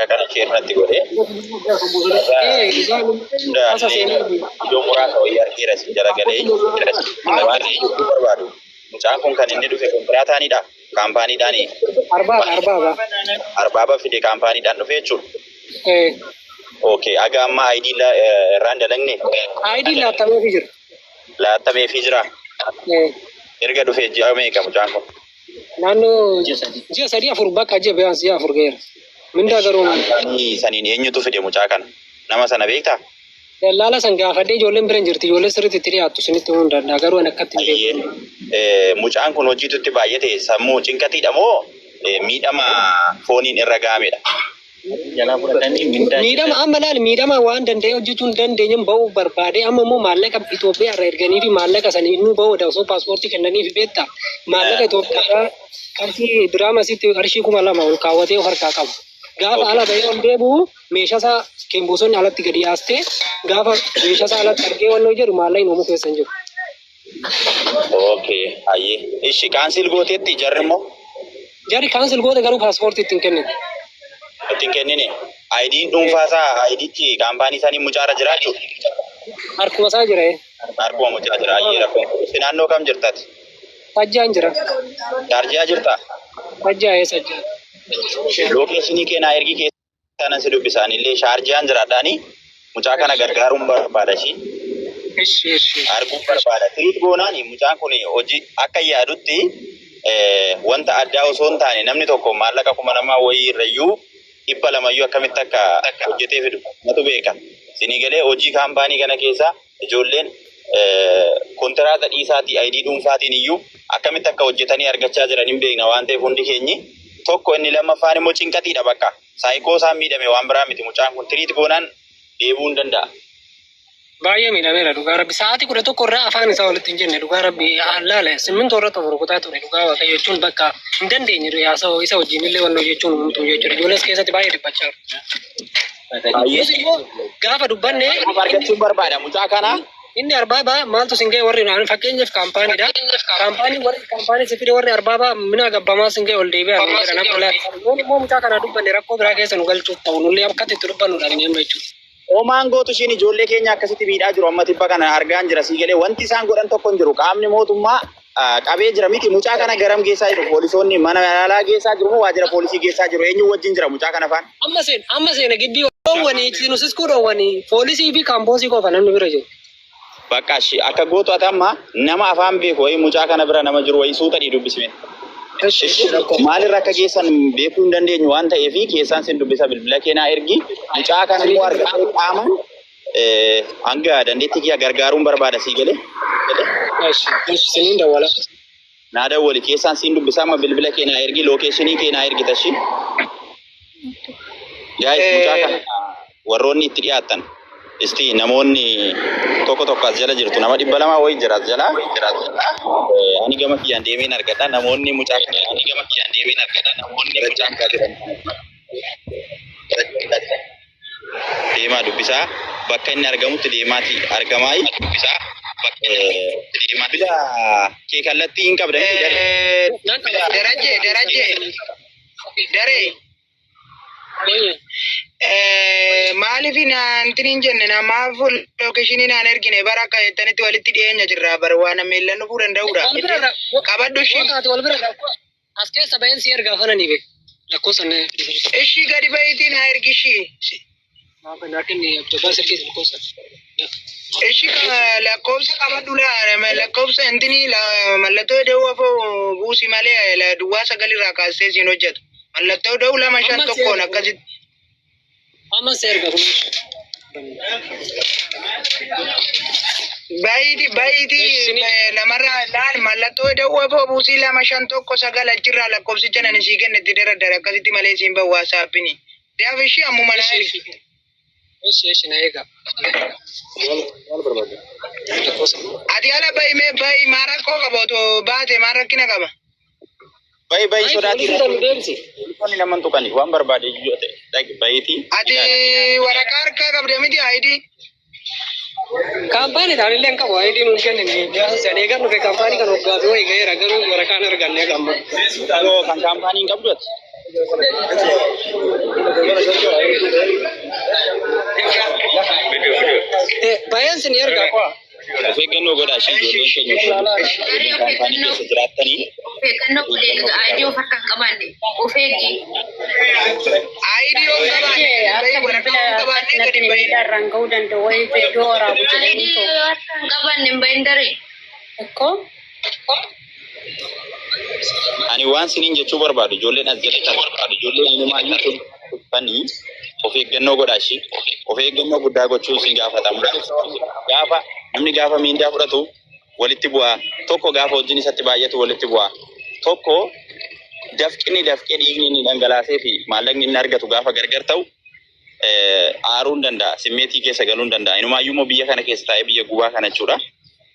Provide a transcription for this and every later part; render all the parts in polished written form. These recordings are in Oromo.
Kana share natti godhe. Hunda illee iddoo muraasa wayii argeera isin jala galee waan jechuu barbaadu. Mucaan kun kan inni dhufe kontiraataanidha. Kaampaaniidhaani. Arbaaba, arbaaba. Arbaaba fide kaampaaniidhaan dhufe jechuudha. Okay, aga amma ID irraan dalagne. ID laattameefii jira. Laattameefii jira. Erga dhufee ji'a meeqa mucaan kun? Naannoo ji'a sadii afur bakka ji'a biyaan ji'a afur ga'eera. Mindaa garuu maal? Kaampaanii saniin eenyutu fide mucaa kana? Nama sana beektaa? Dallaala san gaafadhee ijoolleen bira hin jirti. Ijoollee sirriitti itti dhiyaattu sinitti himuu hin danda'a. Garuu ani akkatti hin beeku. Ayyee. Mucaan kun hojiitu itti baay'ate sammuu cinqatiidha moo miidhama fooniin irra ga'amedha? Miidhama amma laali miidhama waan danda'ee hojjechuu hin dandeenyen ba'uu barbaadee amma immoo maallaqa Itoophiyaa irraa erganii fi maallaqa sanii innuu ba'uu osoo paaspoortii kennanii fi beektaa maallaqa Itoophiyaa irraa qarshii diraama asitti qarshii 2000 ol kaawwatee of harkaa qaba. Gaafa ala ba'ee ol deebi'u meeshaa isaa kemboosonni alatti gadi yaastee gaafa meeshaa isaa alatti argee wannoo jedhu maallaqni hoomuu keessa hin jiru. Okay, hayyee. Ishi cancel gooteetti jarri immoo? Jarri cancel goote garuu paaspoortii ittiin kennine. Ittiin kennine. ID'n dhuunfaa isaa ID'tti kaampaanii isaanii mucaarra jira jechuudha. Harkuma isaa jira. Harkuma mucaa jira. Hayyee rakkoo. Isin naannoo kam jirtati? Sajjaan jira. Shaarjiyaa jirta? Sajjaa ee sajjaa. Lookeeshinii kee naa ergii keessaa nan si dubbisa. Anillee Shaarjiyaan jiraadhaani. Mucaa kana gargaaruun barbaada ishii. Ishi ishi. Arguun barbaada. Tiriit goonaani mucaan kun hojii akka yaadutti wanta addaa osoo hin taane namni tokko maallaqa 2000 wayii irrayyuu 200yyuu akkamitti akka hojjetee fidu natu beeka. Isinii galee hojii kaampaanii kana keessa ijoolleen kontiraata dhiisaatii ID dhuunfaatiin iyyuu akkamitti akka hojjetanii argachaa jiran hin beekna waan ta'eef hundi keenyi tokko inni lammaffaan immoo cinqatiidha bakka. Saayikoo isaan miidhame waan biraa miti mucaan kun tiriit goonaan deebi'uu hin danda'a. Baay'ee miidhameera dhugaa rabbi. Sa'aatii 11 irraa afaan isaa walitti hin jenne dhugaa rabbi laala simmintoo irratti of rukutaa ture dhugaa waaqayyo jechuun bakka hin dandeenye haasa'u isa wajjin illee wannoo jechuun humtuu jechuudha. Ijoollees keessatti baay'ee dhiphachaa jiru. Baay'ee. Nus immoo gaafa dubbanne Kanaaf argachuun barbaada mucaa kana. Inni arbaabaa maaltu sin ga'e warri naan fakkeenyaaf kaampaaniidha. Kaampaanii warri kaampaanii si fide warri arbaabaa minaa gabbamaa sin ga'e ol deebi'aa nuun jedha nama laata. Yoon immoo mucaa kana dubbanne rakkoo biraa keessa nu galchuuf ta'u nullee akkatti itti dubbannu dhabne amma jechuudha. Homaan gootu ishiin ijoollee keenya akkasitti miidhaa jiru amma tibba kana argaan jira sii galee wanti isaan godhan tokko hin jiru qaamni mootummaa qabee jira miti mucaa kana garam geessaa jiru poolisoonni mana yaalaa geessaa jiru moo waajjira poolisii geessaa jiru eenyu wajjin jira mucaa kana faan. Amma seen amma seena gibbii dhoowwanii sinusiskuu dhoowwanii poolisii fi kaampoosii qofa namni bira jiru. Bakka ishi akka gootu ati amma nama afaan beeku wayii mucaa kana bira nama jiru wayii suuta dhii dubbisi mee. Ishi ishi rakkoo. Maalirra akka geessan beekuu hin dandeenyu waan ta'eef keessaan sin dubbisa bilbila kee naa ergi. Mucaa kana immoo argatee qaamaan hanga dandeettii kiyya gargaaruun barbaada sii galee. Ishi ishi siniin dawwala. Naa dawwali keessaan siin dubbisa amma bilbila kee naa ergi lookeeshinii kee naa ergi tashi. Guys mucaa kana warroonni itti dhiyaattan isti namoonni tokko tokko as jala jirtu nama 200 wayii jira as jala. Ani gama kiyyaan deemeen argadha namoonni mucaa kana ani gama kiyyaan deemeen argadha namoonni gara caakkaa jiran deemaa dubbisaa bakka inni argamutti deemaati argamaayi dubbisaa bakka deemaa bila kee kallattii hin qabda miti daree. Darajje, Darajje, Daree. Maaliif naan hin jenne namaaf lookeshinii naan ergine bara akka jettanitti walitti dhiyeenya jirra bara waan miillan dhufuu danda'udha. Wal bira Qabadhu ishii. Wal bira as keessa baheen si ergaa fananii be lakkoofsa na Ishii gadi bahiitii naa ergi ishii. naa kenni abbaa silkii lakkoofsa. Ishii lakkoofsa qabadhu laa lakkoofsa intinii mallattoo da'uu afoo buusi malee duwwaa sagalirraa kaastee siin hojjetu. Mallattoo da'uu 2 5 1 akkasitti. Amma si erga kun. Baay'iti baay'iti namarraa laal mallattoo da'uu afoo buusii 2 5 1 9 achirraa lakkoofsicha nan isii kenne itti daraddara akkasitti malee siin bahu waasaappini. Daaf ishii ammuma naa ergi. Ishi ishi na eega. Ati ala bahi mee bahi maa rakkoo qaba otoo baate maa rakkina qaba. Bayi bayi sodaatii. Poolisiin nu deemsi. Poolisoonni nama hin tuqani waan barbaade yoo ta'e dhaqi bayiitii. Ati waraqaa harkaa qabda miti ID. Kaampaaniidhaan illee hin qabu ID nuun kennine. Jaarsi ani eegan dhufe kaampaanii kan waggaa fi wayii ga'eera garuu waraqaan arganne amma. Yoo kan kaampaanii hin qabdu ati. sin ergaa qo'a. Of eeggannoo godhaa ishee ijoolleen keenya ijoolleen kaampaanii keessa jiraattanii Of eeggannoo godhee ID of harkaa hin qabaanne of eegi. ID yoo hin qabaanne Akka bahi waraqaa bilbila yoo hin qabaanne gadi natti hin bahin. miidhaa irraan ga'uu danda'u wayii viidiyoo waraabu ID jedhanii too. yoo harkaa hin qabaanne hin bahin daree. Ekkoo Ani waan siniin jechuu barbaadu ijoolleen as jalatti barbaadu ijoolleen inumaayyuu tuffanii of eeggannoo godhaa ishee of eeggannoo guddaa gochuun sin gaafata. Gaafa namni gaafa miindaa fudhatu walitti bu'aa tokko gaafa hojiin isatti baay'atu walitti bu'aa tokko dafqinni dafqee dhiigni inni dhangalaasee fi maallaqni inni argatu gaafa gargar ta'u aaruu hin danda'a simmeetii keessa galuu hin danda'a. Inumaayyuu immoo biyya kana keessa taa'ee biyya gubaa kana jechuudha.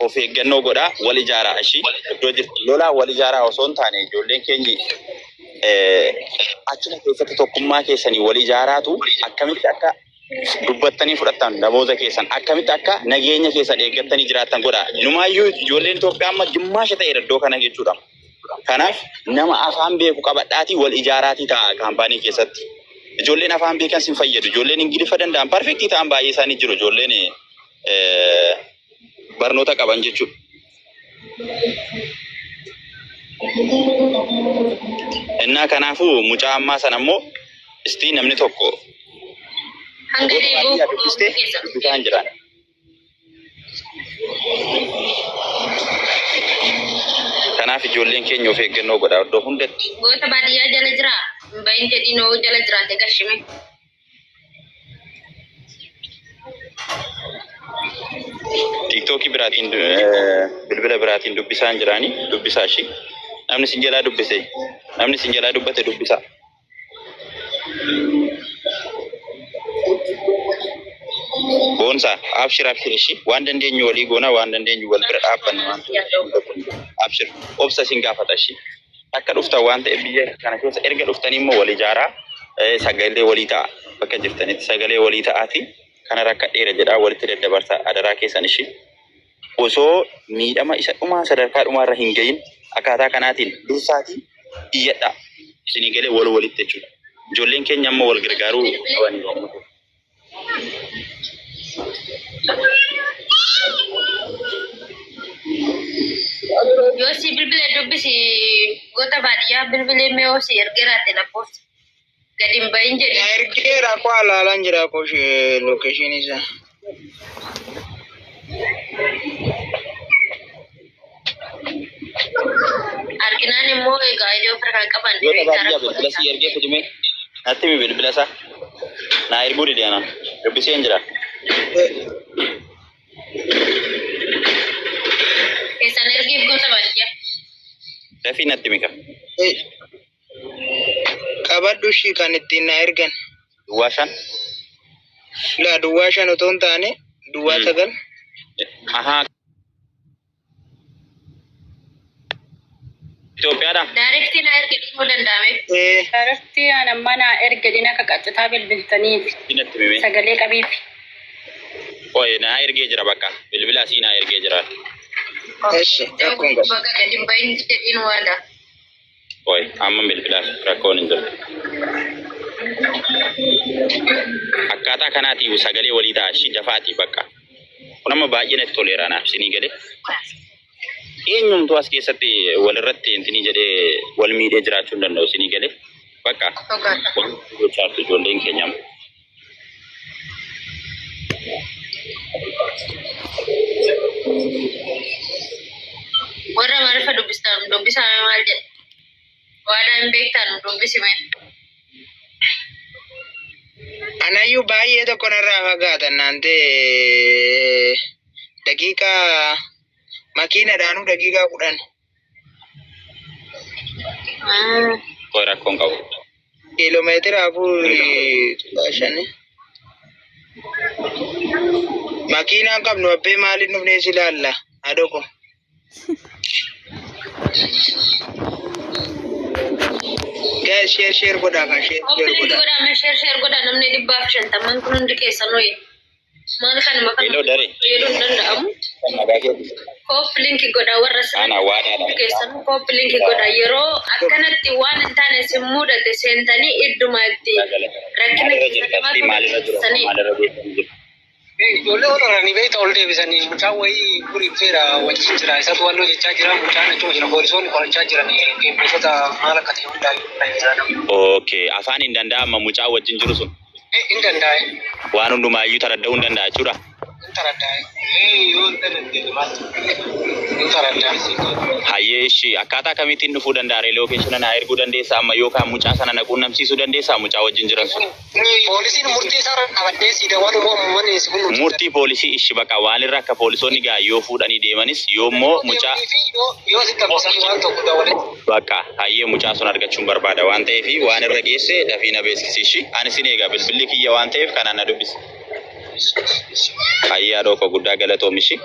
Of eeggannoo godhaa wal ijaaraa ishii iddoo jirtu lolaa wal ijaaraa osoo hin taane ijoolleen keenyi achuma keessatti tokkummaa keessanii wal ijaaraatu akkamitti akka dubbattanii fudhattan namoota keessan akkamitti akka nageenya keessan eeggattanii jiraattan godhaa. Inumaayyuu ijoolleen Itoophiyaa amma gimmaasha ta'eera iddoo kana jechuudha. Kanaaf nama afaan beeku qabadhaatii wal ijaaraatii ta'a kaampaanii keessatti. Ijoolleen afaan beekan sin fayyadu. Ijoolleen Ingiliffa danda'an perfect ta'an baay'ee isaanii jiru. Ijoolleen barnoota qaban jechuudha. Innaa kanaafuu mucaa ammaa sana immoo istii namni tokko Hanga goota deebi'u baadiyyaa dubbistee keessa. dubbisaa hin jiran. Kanaaf ijoolleen keenya of eeggannoo godhaa iddoo hundatti. Goota baadiyyaa jala jira. Hin bahin jedhiin hoo jala jiraate gashime. Tiiktookii biraatiin bilbila biraatiin dubbisaa hin jiraanii dubbisaa ishii. Namni sin jalaa dubbise namni sin jalaa dubbate dubbisaa. Boonsaa abshir abshir ishii waan dandeenyu walii goona waan dandeenyu wal bira dhaabbanna waan ta'eef abshir obsa sin gaafata ishii. Akka dhuftan waan ta'eef biyya kana keessa erga dhuftanii immoo wal ijaaraa sagalee walii ta'a bakka jirtanitti sagalee walii ta'aati kana rakkadheera jedhaa walitti daddabarsaa adaraa keessan ishii. Osoo miidhama isa dhumaa sadarkaa dhumaarra hin gahin akkaataa kanaatiin dursaatii iyyadhaa isinii galee wal walitti jechuudha. Ijoolleen keenya amma wal gargaaruu qabanii. Yoo si bilbila dubbisi goota baadiyyaa bilbilee mee yoo si ergeeraate lakkoofsa. Gadi hin bahin jedhi. Na ergeera koo alaalaan jira koo location isaa. Arginaan immoo egaa ID of harkaa qaban Goota baadiyyaa bilbila si ergee fidime natti himi bilbila isaa. Naa erguu dide anaan dubbisee hin jira. Keessan ergiif goota baadiyyaa. Dafii natti himi ka. Qabadhu ishii kan ittiin na ergan. Duwwaa shan. Laa duwwaa shan otoo hin taane duwwaa sagal. Ahaa. Itoophiyaadha. Direct na erge dhufuu danda'ameef. Direct aan amma naa erge jedhin akka qaxxitaa bilbiltaniif Natti himi. sagalee qabiif. Oye naa ergee jira bakka bilbila asii naa ergee jira. Eshi rakkoon qabu. Bakka gadi hin bahin jedhiin waada. Oye amma bilbilaaf rakkoon hin jiru. Akkaataa kanaatiin sagalee walii ta'a ishii dafaatii bakka. Kun amma baay'ee natti toleera naaf isinii galee. Eenyumtuu as keessatti walirratti intinii jedhee wal miidhee jiraachuu hin danda'u isinii galee. Bakka waan gochaa jirtu ijoolleen keenya amma. Warra maalifa dubbistan dubbisame maal jedhe? Waadaa hin beektan dubbisime. Anayyuu baay'ee tokko narraa fagaatan naan ta'e daqiiqaa makiinadhaanuu daqiiqaa 10. Koo rakkoon qabu. Kiiloomeetira 4.5. Makiinaan qabnu abbee maaliin dhufnee si ilaalla? Adoko. Guys share share godhaa kan share share Ooppilinki godhaa. godhaa mee share share godhaa namni 150 kun hundi keessan hoyi. Maal kanuma kana Hello daree. fayyaduu hin danda'amu. Kan nagaa keeti. Kooppilinki godhaa warra Ana waadaadha. hundi keessan kooppilinki godhaa yeroo akkanatti waan hin taane sin mudate seentanii idduma itti rakkina Maalirra keessa jirta? Maalirra jiru? namaa Maalirra geessanii jiru? Ijoollee ol beekta ol deebisanii mucaan wayii guriifeera wajjin jira. Isatu waan hojjechaa jira. Mucaan achuma jira. Poolisoonni qorachaa jiran qeembeessota maal akka ta'e hundaa jira. Okay, afaan hin danda'ama mucaa wajjin jiru sun. Hin danda'e. Waan hundumaayyuu taradda'uu hin danda'a jechuudha. Hin taradda'e. Yoo hin danda'e maaltu? Hin taradda'e. Hayyee ishi akkaataa kamittiin dhufuu danda'a reelookeeshina naa erguu dandeessaa amma yookaan mucaa sana na quunnamsiisuu dandeessaa mucaa wajjin jiran sun. Poolisiin murtii isaa qabadhee si dawwan uummanni si kun. Murtii poolisii ishi baqa waan irra akka poolisoonni gaa yoo fuudhanii deemanis yoommoo mucaa Yoo si taphisan waan tokko dawwalee. Bakka hayyee mucaa sun argachuun barbaada waan ta'eef waan irra geesse dafii na beeksisi ishi. Ani sin eega bilbilli kiyya waan ta'eef kanaan na dubbisi. Hayyee haadhoo koo guddaa galatoomi ishi.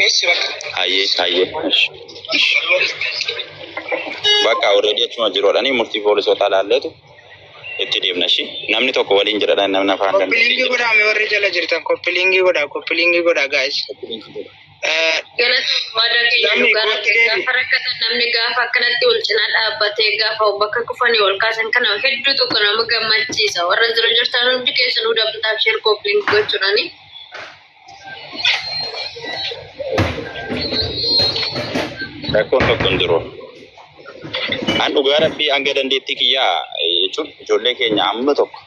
Eessi bakka. Hayyee hayyee. Bakka already achuma jiruudhaani murtii poolisootaa laalleetu itti deemna ishi. Namni tokko waliin jedhadhaan namni afaan Koppiliingii godhaa mee warri jala jirtan koppiliingii godhaa koppiliingii godhaa guys. Galatoon waadaa keenya Namni dhugaa kootti rabbi deebi. gaafa rakkatan namni gaafa akkanatti wal cinaa dhaabbatee gaafa bakka kufanii ol kaasan kana hedduu tokko nama gammachiisa. Warra jiru jirtan hundi keessanuu dabalataa share koppiliingii gochuudhaani. Rakkoon tokko hin jiru. An dhugaa rabbii hanga dandeettii kiyyaa jechuun ijoollee keenya amma tokko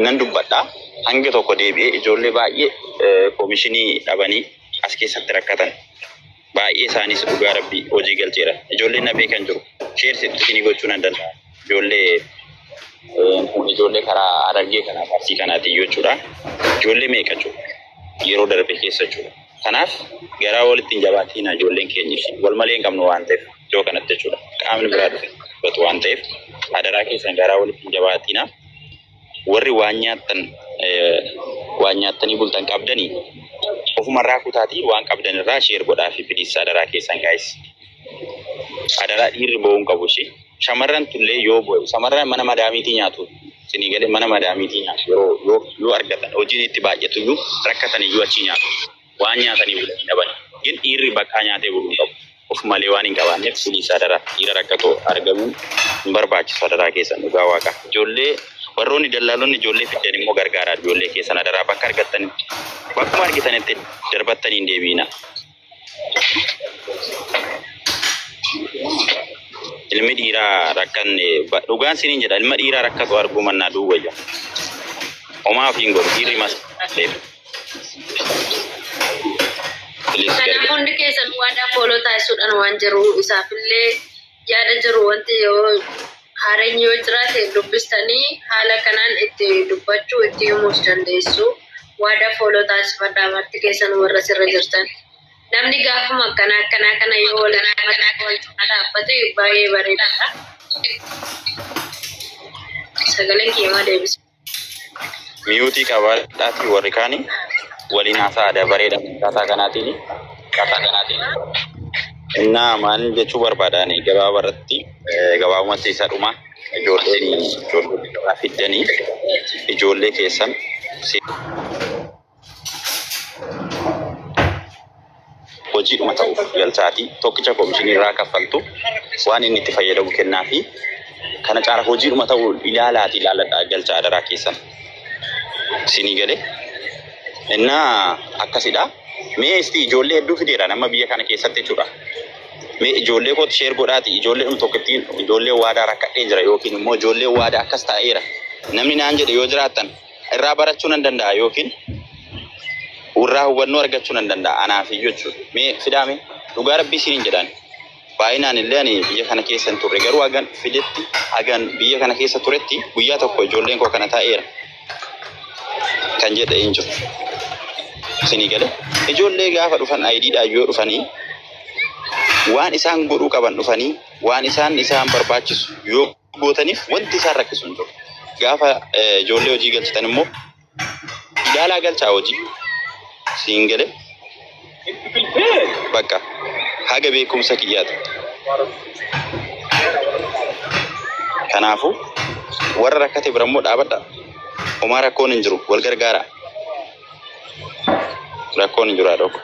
nan dubbadha. Hanga tokko deebi'ee ijoollee baay'ee koomishinii dhabanii as keessatti rakkatan. Baay'ee isaanis dhugaa rabbii hojii galcheera. Ijoolleen na beekan jiru. Sheersi isinii gochuu nan danda'a. Ijoollee ijoollee karaa Harargee kanaa Arsii kanaatiin jechuudha. Ijoollee meeqa jechuudha. Yeroo darbe keessa jechuudha. Kanaaf garaa walitti hin jabaatiin ijoolleen keenya wal malee hin qabnu waan ta'eef iddoo kanatti jechuudha. Qaamni biraa dhufe dubbatu waan ta'eef adaraa keessan garaa walitti hin jabaatina. Warri waan nyaattan waan nyaattanii bultan qabdanii ofumarraa kutaatii waan qabdan irraa share godhaa fi bilisaa adaraa keessan gaa'is. Adaraa dhiirri bo'uu hin qabu ishee. Shamarran tullee yoo bo'e shamarran mana madaamiitii nyaatu. Isinii galee mana madaamiitii nyaatu yeroo yoo argatan hojiin itti baay'atu iyyuu rakkatan iyyuu achi nyaatu. Waan nyaatanii bulanii dhaban. Gin dhiirri bakkaa nyaatee buluu hin qabu. Of malee waan hin qabaanneef bilisaa adaraa dhiira rakkatoo argamuun hin barbaachisu adaraa keessan dhugaa waaqa. Ijoollee warroonni dallaalonni ijoollee fiddan immoo gargaaraa ijoollee keessan adaraa bakka argattanitti bakkuma argitanitti darbattanii hin deebiina. Ilmi dhiiraa rakkanne dhugaan siniin jedha ilma dhiiraa rakkatu arguu mannaa duwwayya. Homaa ofiin godhu dhiirri mas Kanaaf hundi keessan waadaa follow taasisuudhaan waan jiru isaafillee yaada jiru wanti yoo haareen yoo jiraate dubbistanii haala kanaan itti dubbachuu itti himuus dandeessu. Waadaa follow taasifadhaa marti keessan warra sirra jirtan. Namni gaafuma akkanaa akkanaa kana yoo wal wal cinaa dhaabbate baay'ee bareedaadha. Sagaleen kiyyamaa deebisa. Miyuutii qabaadhaatii warri kaanii waliin haasaa aadaa bareeda akkaataa kanaatiin akkaataa kanaatiin. Innaa maal jechuu barbaadani gabaabaa irratti gabaabumatti isa dhuma ijoolleen ijoollee gabaa fiddanii ijoollee keessan hojiidhuma ta'uuf galchaatii tokkicha koomishinii irraa kaffaltu waan inni itti fayyadamu kennaa fi kana caala hojiidhuma ta'uu ilaalaatii ilaaladhaa galchaa adaraa keessan. Isinii galee innaa akkasidha. Mee isti ijoollee hedduu fideera nama biyya kana keessatti jechuudha. Mee ijoollee kootti share godhaati ijoollee dhuma tokkittiin ijoollee waadaa rakkadhee jira yookiin immoo ijoollee waadaa akkas ta'eera. Namni naan jedhe yoo jiraattan irraa barachuu nan danda'a yookiin irraa hubannoo argachuu nan danda'a anaaf iyyuu jechuudha. Mee fidaame dhugaa rabbii isiniin jedhaan. Baay'inaan illee ani biyya kana keessa hin turre garuu hagan fidetti hagan biyya kana keessa turetti guyyaa tokko ijoolleen koo kana taa'eera kan jedhe hin jiru. Isinii galee ijoollee gaafa dhufan ayidiidhaan yoo dhufanii waan isaan godhuu qaban dhufanii waan isaan isaan barbaachisu yoo gootaniif wanti isaan rakkisu hin jiru. Gaafa ijoollee hojii galchitan immoo ilaalaa galchaa hojii siin galee bakka haga beekumsa kiyyaati. Kanaafuu warra rakkate bira immoo dhaabadha. Homaa rakkoon hin jiru wal gargaara. Rakkoon hin jiru haadha koo.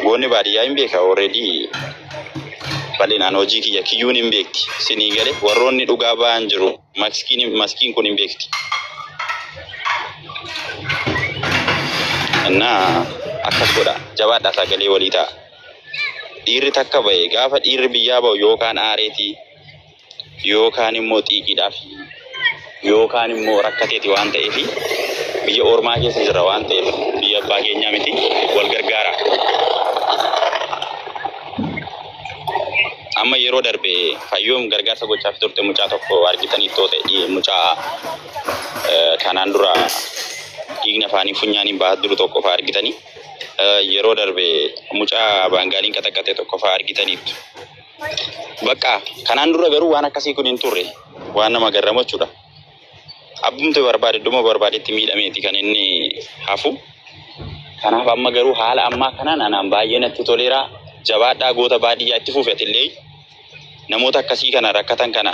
Goonni baadiyyaa hin beeka already bal'inaan hojii kiyya kiyyuun hin beekti. Sinii galee warroonni dhugaa ba'an jiru maskiin maskiin kun hin beekti. Innaa akkas godha jabaadhaa sagalee walii ta'a. Dhiirri takka ba'e gaafa dhiirri biyyaa ba'u yookaan aareetii yookaan immoo xiiqiidhaaf yookaan immoo rakkateeti waan ta'eef biyya ormaa keessa jira waan ta'eef biyya abbaa keenyaa miti wal gargaara. Amma yeroo darbe fayyoom gargaarsa gochaaf turte mucaa tokko argitanii too ta'e mucaa kanaan dura dhiigni afaanii funyaaniin bahaa jiru tokko fa'aa argitanii yeroo darbe mucaa baangaaliin qaxaqqate tokko fa'aa argitaniittu. Bakka kanaan dura garuu waan akkasii kun hin turre waan nama garramu jechuudha. Abbumti barbaade idduma barbaadetti miidhameeti kan inni hafu. Kanaaf amma garuu haala ammaa kanaan anaan baay'ee natti toleera. Jabaadhaa goota baadiyyaa itti fuufetillee namoota akkasii kana rakkatan kana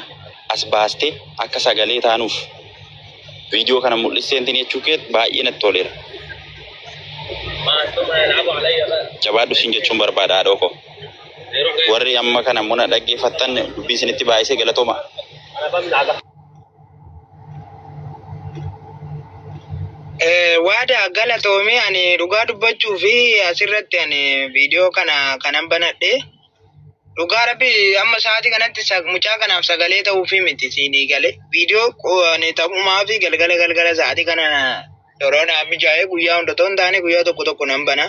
as baastee akka sagalee taanuuf viidiyoo kana mul'isseentiin jechuu kee baay'ee natti toleera. Jabaadhu siin jechuun barbaada haadhoo koo. Warri amma kana muna dhaggeeffattan dubbii isinitti baay'isee galatooma. Waada galatoomee ani dhugaa dubbachuu fi asirratti ani viidiyoo kana kanan banadhe dhugaa rabbi amma sa'aatii kanatti mucaa kanaaf sagalee ta'uufi miti siinii gale viidiyoo ani taphumaa fi galgala galgala sa'aatii kana yeroo naaf mijaa'ee guyyaa hunda otoo hin taane guyyaa tokko tokko nan bana.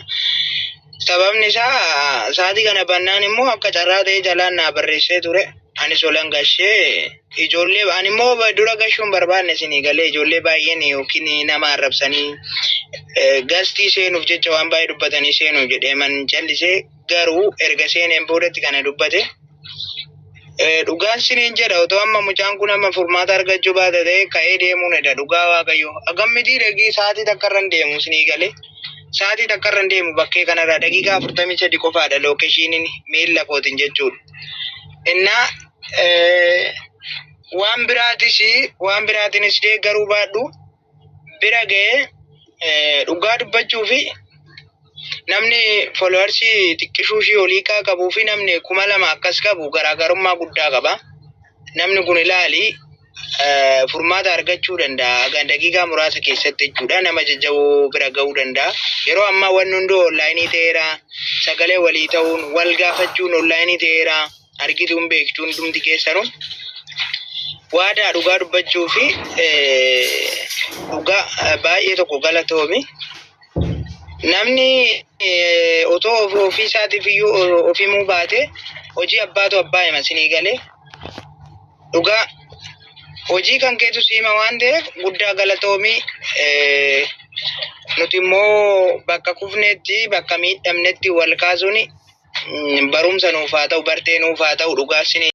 Sababni isaa sa'aatii kana bannaan immoo akka carraa ta'ee jalaan naa barreessee ture. Ani solan gashee ijoollee ani immoo dura gashuun barbaanne isinii galee ijoollee baay'een yookiin nama arrabsanii gastii seenuuf jecha waan baay'ee dubbatanii seenuuf jedhee man callisee garuu erga seeneen boodatti kana dubbate. Dhugaan siniin jedha otoo amma mucaan kun amma furmaata argachuu baate ta'e ka'ee deemuun edha dhugaa waaqayyo. Hagam miti dhagii sa'aatii takka irra hin deemu isinii galee. Sa'aatii takka irra hin deemu bakkee kanarraa daqiiqaa 43 qofaadha lookeeshiniin miilla kootiin jechuudha. Innaa waan biraatis waan biraatiinis deeggaruu baadhu bira ga'ee dhugaa dubbachuu fi namni followersii xiqqishuu ishii olii kaa qabuu fi namni 2000 akkas qabu garaagarummaa guddaa qaba. Namni kun ilaali furmaata argachuu danda'a. Daqiiqaa muraasa keessatti jechuudha. Nama jajjaboo bira ga'uu danda'a. Yeroo ammaa wanni hunduu onlaayinii ta'eera. Sagalee walii ta'uun wal gaafachuun onlaayinii ta'eera. Argituun beektuun hundumti keessanuu. Waadaa dhugaa dubbachuu fi dhugaa baay'ee tokko galatoomi. Namni otoo ofii isaatiif iyyuu of himuu baate hojii abbaatu abbaa hima sinii galee. Dhugaa hojii kan keetu si hima waan ta'eef guddaa galatoomii nuti immoo bakka kufnetti bakka miidhamnetti wal kaasuun barumsa nuuf haa ta'u bartee nuuf haa ta'u dhugaa sinii.